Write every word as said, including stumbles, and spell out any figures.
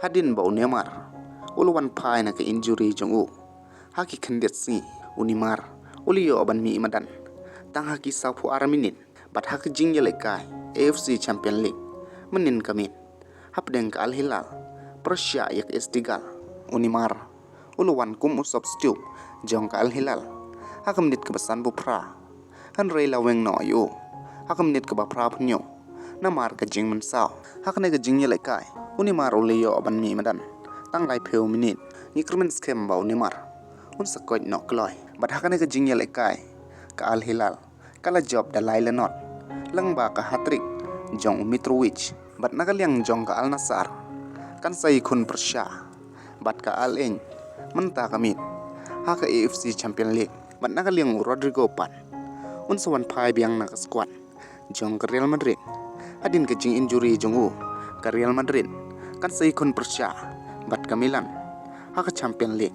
Hadien ba u Neymar u la wan phai na ka injury jong u ha ki khyndiat sngi, u Neymar u la ïoh ban mih madan tang ha ki sawphew ar minit bad ha ka jingïalehkai A F C Champion League mynnin ka miet hapdeng ka Al Hilal pyrshah ïa ka Estigal, u Neymar u la wan kum u substitute jong ka Al Hilal ha ka minit kaba sanphew phra. Hynrei la weng noh ïa u ha ka minit kaba phraphew hynñiew namar ka jingmynsaw. Ha kane ka jingïalehkai u Neymar u la ïoh ban mih madan tang laiphew minit. Ngi kyrmen skhem ba u Neymar un sa koit noh kloi. Bad ha kane ka jingïalehkai ka Al Hilal ka la jop da lai la not lyngba ka hat-trick jong u Mitrovic. Bad na ka liang jong ka Al Nassr kan sa ïakhun pyrshah bad ka Al Ain mynta ka miet ha ka A F C Champion League. Bad na ka liang u Rodrygo pat un sa wan phai biang na ka squad jong ka Real Madrid. Hadien ka jing-injury jong u, ka Real Madrid kan sa ïakhun pyrshah bad ka Milan ha ka Champion League.